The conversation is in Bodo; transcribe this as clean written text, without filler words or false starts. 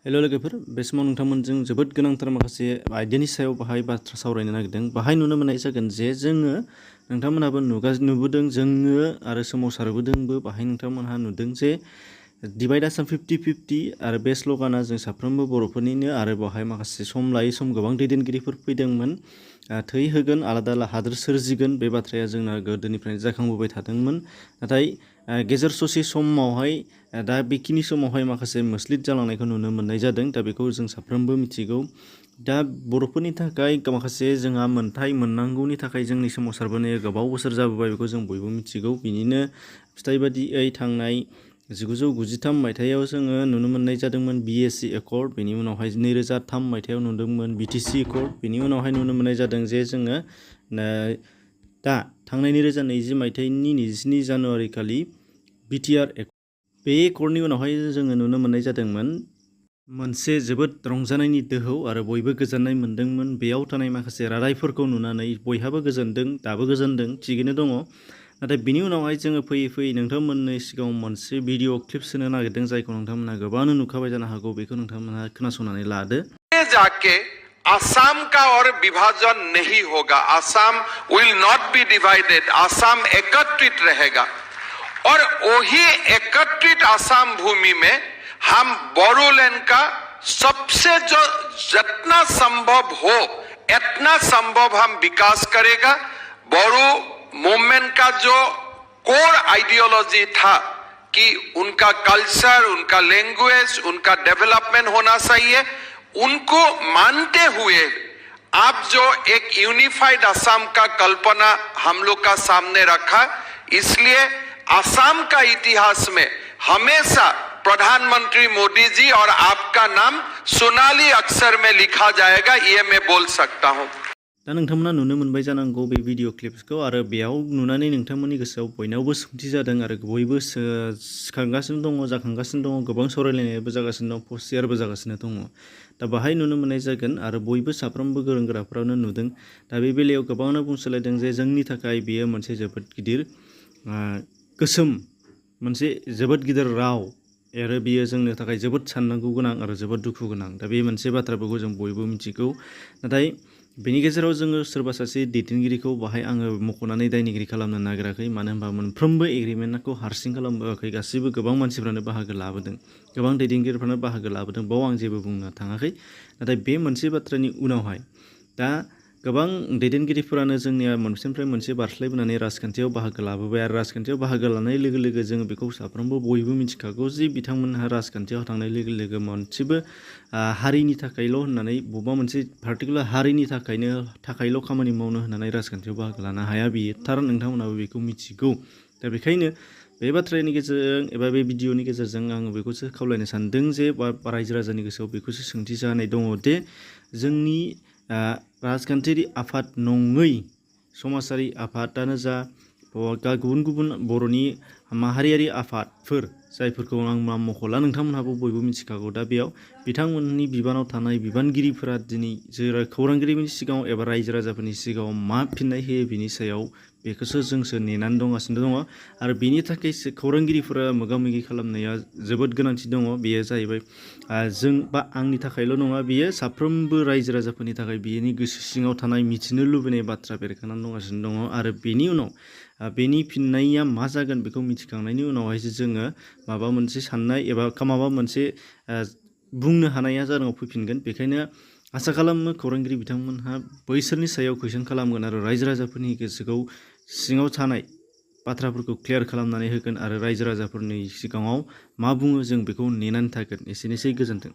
हेल' लोगोफोर बे समाव नोंथांमोनजों जोबोद गोनांथार माखासे आयदानि सायाव बाहाय बाथ्रा सावरायनो नागिरदों। बाहाय नुनो मोननाय जागोन जे जोङो नोंथांमोनहाबो नुबोदों जोङो आरो सोमावसारबोदोंबो बाहाय नोंथांमोनहा नुदों जे डिभाइड आसाम 50-50 आरो बे स्ल'गाना जों साफ्रोमबो बर'फोरनिनो आरो बाहाय माखासे सम लायै सम गोबां दैदेनगिरिफोर फैदोंमोन। थै होगोन आलादा हादोर सोरजिगोन बे बाथ्राया जोंना गोदोनिफ्रायनो जाखांबोबाय थादोंमोन। नाथाय गेजेर ससे समावहाय दा बेखिनि समावहाय माखासे मोस्लिद जालांनायखौ नुनो मोननाय जादों। दा बेखौ जों साफ्रोमबो मिथिगौ। दा बर'फोरनि थाखाय माखासे जोंहा मोनथाय मोननांगौनि थाखाय जोंनि सोमावसारबोनाया गोबाव बोसोर जाबोबाय बेखौ जों बयबो मिथिगौ। बिनिनो फिथाइ बादियै थांनाय 1993 मायथाइयाव जोङो नुनो मोननाय जादोंमोन BSc एकर्ड, बेनि उनावहाय 2003 मायथाइयाव नुदोंमोन BTC एकर्ड, बेनि उनावहाय नुनो मोननाय जादों जे जोङो दा थांनाय 2020 मायथाइनि 27 जानुवारि खालि BTR एकर्ड। बे एकर्डनि उनावहाय जोङो नुनो मोननाय जादोंमोन मोनसे जोबोद रंजानायनि दोहौ आरो बयबो गोजोननाय मोन्दोंमोन। बेयाव थानाय माखासे रादायफोरखौ नुनानै बयहाबो गोजोनदों, दाबो गोजोनदों, थिगैनो दङ। नाथाय बिनि उनावहाय जोङो फैयै नोंथांमोननि सिगाङाव मोनसे भिडिअ क्लिप सोनो नागिरदों जायखौ नोंथांमोनहा गोबाङानो नुखाबाय जानो हागौ। बेखौ नोंथांमोनहा खोनासंनानै लादो। जाके आसाम का और विभाजन नहीं होगा, Assam will not be divided, Assam एकत्रित रहेगा और वही एकत्रित आसाम भूमि में हम बोडोलैंड का सबसे जो जितना संभव हो इतना संभव हम विकास करेगा। बोडो मूवमेंट का जो कोर आइडियोलॉजी था कि उनका कल्चर, उनका लैंग्वेज, उनका डेवलपमेंट होना चाहिए, उनको मानते हुए आप जो एक यूनिफाइड असम का कल्पना हम लोग का सामने रखा, इसलिए असम का इतिहास में हमेशा प्रधानमंत्री मोदी जी और आपका नाम सोनाली अक्षर में लिखा जाएगा, ये मैं बोल सकता हूं। दा नोंथांमोना नुनो मोनबाय जानांगौ बे भिडिअ क्लिप्सखौ आरो बेयाव नुनानै नोंथांमोननि गोसोआव बयनावबो सोंथि जादों आरो बयबो सिखांगासिनो दङ, जाखांगासिनो दङ, गोबां सावरायलायनायबो जागासिनो दं, पस्ट शेयारबो जागासिनो दङ। दा बाहाय नुनो मोननाय जागोन आरो बयबो साफ्रोमबो गोरों गोराफोरानो नुदों। दा बे बेलायाव गोबाङानो बुंसोलायदों जे जोंनि थाखाय बेयो मोनसे जोबोद गिदिर गोसोम मोनसे जोबोद गिदिर राव आरो बियो जोंनि थाखाय जोबोद साननांगौ गोनां आरो जोबोद दुखु गोनां। दा बे मोनसे बाथ्राफोरखौ जों बयबो मिथिगौ। नाथाय बेनि गेजेराव जोङो सोरबा सासे दैदेनगिरिखौ बाहाय आङो मख'नानै दायनिगिरि खालामनो नागिराखै। मानो होनबा मोनफ्रोमबो एग्रिमेन्टखौ हारसिं खालामाखै, गासैबो गोबां मानसिफ्रानो बाहागो लाबोदों, गोबां दैदेनगिरिफ्रानो बाहागो लाबोदों। बाव आं जेबो बुंनो थाङाखै। नाथाय बे मोनसे बाथ्रानि उनावहाय दा गोबां दैदेनगिरिफोरानो जोंनिया मोनसेनिफ्राय मोनसे बारस्लायबोनानै राजखान्थियाव बाहागो लाबोबाय आरो राजखान्थियाव बाहागो लानाय लोगो लोगो जोङो बेखौ साफ्रोमबो बयबो मिथिखागौ जे बिथांमोनहा राजखान्थियाव थांनाय लोगो लोगो मोनसेबो हारिनि थाखायल' होननानै बबेबा मोनसे पार्टिकुलार हारिनि थाखायल' खामानि मावनो होननानै राजखान्थियाव बाहागो लानो हाया। बियो थार, नोंथांमोनाबो बेखौ मिथिगौ। दा बेखायनो बे बाथ्रानि गेजेरजों एबा बे भिडिअनि गेजेरजों आङो बेखौसो खावलायनो सानदों जे रायजो राजानि गोसोआव बेखौसो सोंथि जानाय दङ दे जोंनि राजखान्थियारि आफाद नङै समाजारि आफादानो जा गुबुन गुबुन बर'नि माहारियारि आफादफोर जायफोरखौ आं मख'ला, नोंथांमोनहाबो बयबो मिथिखागौ। दा बेयाव बिथांमोननि बिबानाव थानाय बिबानगिरिफोरा दिनै खौरांगिरिनि सिगाङाव एबा रायजो राजाफोरनि सिगाङाव मा फिननाय होयो बिनि सायाव बेखौसो जोंसो नेनानै दंगासिनो दङ आरो बेनि थाखाय खौरांगिरिफोरा मोगा मोगि खालामनाया जोबोद गोनांथि दङ। बेयो जाहैबाय जों बा आंनि थाखायल' नङा, बियो साफ्रोमबो रायजो राजाफोरनि थाखाय बिनि गोसो सिङाव थानाय मिथिनो लुबैनाय बाथ्रा बेरखांनानै दंगासिनो दङ आरो बेनि उनाव बेनि फिननाया मा जागोन बेखौ मिथिखांनायनि उनावहायसो जोङो माबा मोनसे साननाय एबा माबा मोनसे बुंनो हानाया जानांगौ फैफिनगोन। बेखायनो आसा खालामो खौरांगिरि बिथांमोनहा बैसोरनि सायाव कुइसन खालामगोन आरो रायजो राजाफोरनि गोसोखौ सिङाव थानाय बाथ्राफोरखौ क्लियार खालामनानै होगोन आरो रायजो राजाफोरनि सिगाङाव मा बुङो जों बेखौ नेनानै थागोन। एसेनोसै, गोजोन्थों।